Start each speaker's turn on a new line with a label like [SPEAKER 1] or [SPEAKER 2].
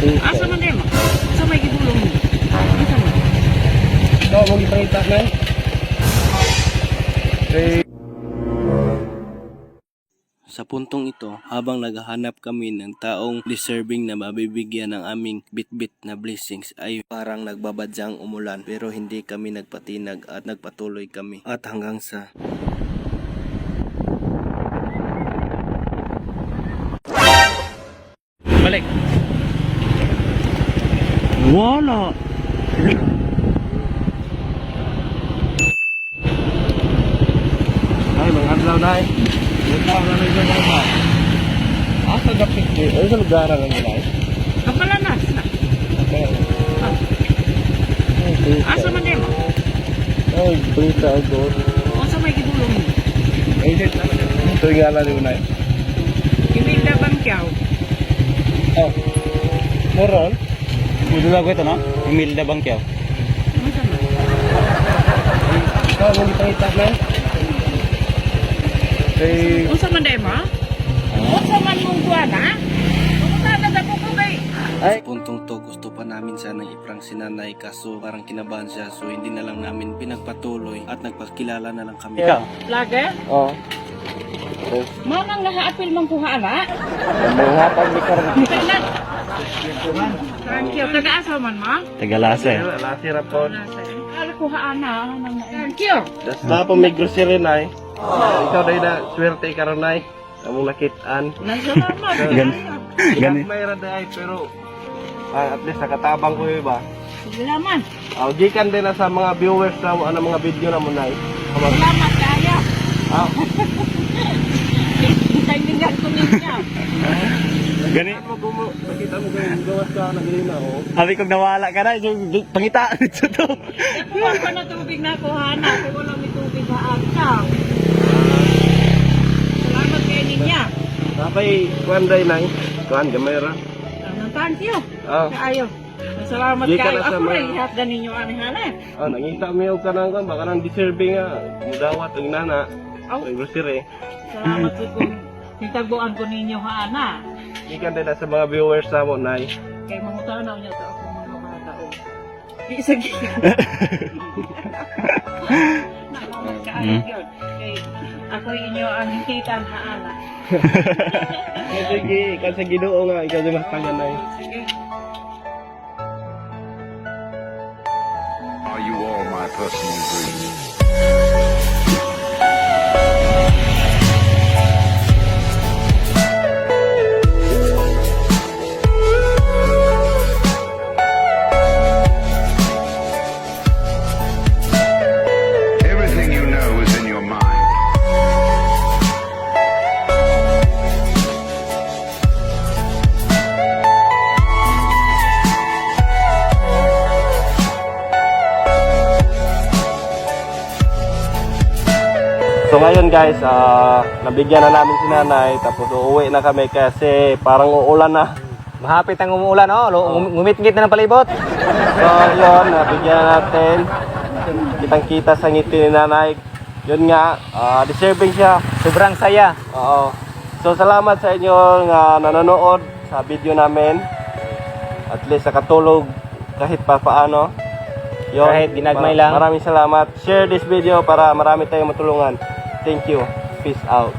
[SPEAKER 1] Asa man mo? Sa may gibulong mo? Asa man?
[SPEAKER 2] Ikaw mo gipangita na. Kay
[SPEAKER 3] Sa puntong ito, habang naghahanap kami ng taong deserving na mabibigyan ng aming bitbit na blessings ay parang nagbabadyang umulan, pero hindi kami nagpatinag at nagpatuloy kami at hanggang sa
[SPEAKER 4] Balik. Wala.
[SPEAKER 2] Ay, mga adlaw na eh. Adlaw na rin sa mga. Asa gapit ni? Ay, sa lugar na nila eh.
[SPEAKER 1] Kapalanas na.
[SPEAKER 2] Okay.
[SPEAKER 1] Ah. Asa man mo?
[SPEAKER 2] Ay, balita ako.
[SPEAKER 1] Unsa may gibulong mo?
[SPEAKER 2] Ay, ito yung ngalan ni Unay.
[SPEAKER 1] Imelda Bangkiao.
[SPEAKER 2] Oh. Moron?
[SPEAKER 4] Ulo ko ito, no? Imelda Bangkiao.
[SPEAKER 1] Unsa man?
[SPEAKER 2] Ikaw mo gipangita na. Kay
[SPEAKER 1] Unsa man day mo? Unsa man mong kuan ha? Pumunta na sa kuko kay.
[SPEAKER 3] Sa puntong to, gusto pa namin sanang iprank si nanay, kaso parang kinabahan siya, so hindi na lang namin pinagpatuloy at nagpakilala na lang kami.
[SPEAKER 4] Ikaw.
[SPEAKER 1] Lage?
[SPEAKER 2] Oh.
[SPEAKER 1] Mao nang nahaapil man kuha ana.
[SPEAKER 2] Mga hatag ni Karma.
[SPEAKER 1] Kailan? Thank you. Taga-asa man mo?
[SPEAKER 4] Tagalasa eh.
[SPEAKER 2] Lasi rapon.
[SPEAKER 1] Ala kuha ana. Thank you.
[SPEAKER 2] Basta po may grocery na eh. Ikaw dahil na swerte ka ron ay. Among nakitaan.
[SPEAKER 1] Salamat.
[SPEAKER 4] Gani.
[SPEAKER 2] May rada ay pero at least nakatabang ko yung iba.
[SPEAKER 1] Salamat.
[SPEAKER 2] Gikan din na sa mga viewers na mo ano mga video na mo na eh.
[SPEAKER 1] Salamat kaayo.
[SPEAKER 2] Ah,
[SPEAKER 1] Kaibigan ko ninyo.
[SPEAKER 4] Gani.
[SPEAKER 2] mo gumo, nakita mo kayo gawas ka na ganina oh.
[SPEAKER 4] Abi kong nawala ka na, pangita dito to.
[SPEAKER 1] Nakuha pa na tubig na kuha na. Kung wala may tubig ha ka. Salamat kayo ninyo.
[SPEAKER 2] Sabay kuan day nay. Kuan gamay ra.
[SPEAKER 1] Thank you.
[SPEAKER 2] Ah,
[SPEAKER 1] Kaayo. Salamat
[SPEAKER 2] Gikan
[SPEAKER 1] kayo.
[SPEAKER 2] na sa
[SPEAKER 1] Ako
[SPEAKER 2] mga-
[SPEAKER 1] rin ihatdan ninyo ani hana.
[SPEAKER 2] Nangita mi og kanang kuan baka nang deserving nga mudawat og nana.
[SPEAKER 1] Aw.
[SPEAKER 2] Ay grocery.
[SPEAKER 1] Salamat po kung hitaguan ko ninyo ha ana.
[SPEAKER 2] Gikan din na sa mga viewers na mo nay.
[SPEAKER 1] Kay mangutanaw niya to ako mga bata o. Di sa gikan. Salamat kaayo yun. Kay ako inyo ang hikitan ha ana.
[SPEAKER 2] Sige, ikaw sa Ginoo nga ikaw di matagan nay.
[SPEAKER 1] Sige.
[SPEAKER 5] Are you all my personal dreams? Everything you know is in your mind.
[SPEAKER 2] So ngayon guys, nabigyan na namin si nanay tapos uuwi na kami kasi parang uulan na.
[SPEAKER 6] Mahapit ang umuulan, oh. Ngumit-ngit na ng palibot.
[SPEAKER 2] So yun, nabigyan na natin. Kitang kita sa ngiti ni nanay. Yun nga, deserving siya.
[SPEAKER 6] Sobrang saya.
[SPEAKER 2] Oo. So salamat sa inyo nga nanonood sa video namin. At least nakatulog kahit pa paano. Yun,
[SPEAKER 6] Kahit ginagmay lang.
[SPEAKER 2] Maraming salamat. Share this video para marami tayong matulungan. Thank you. Peace out.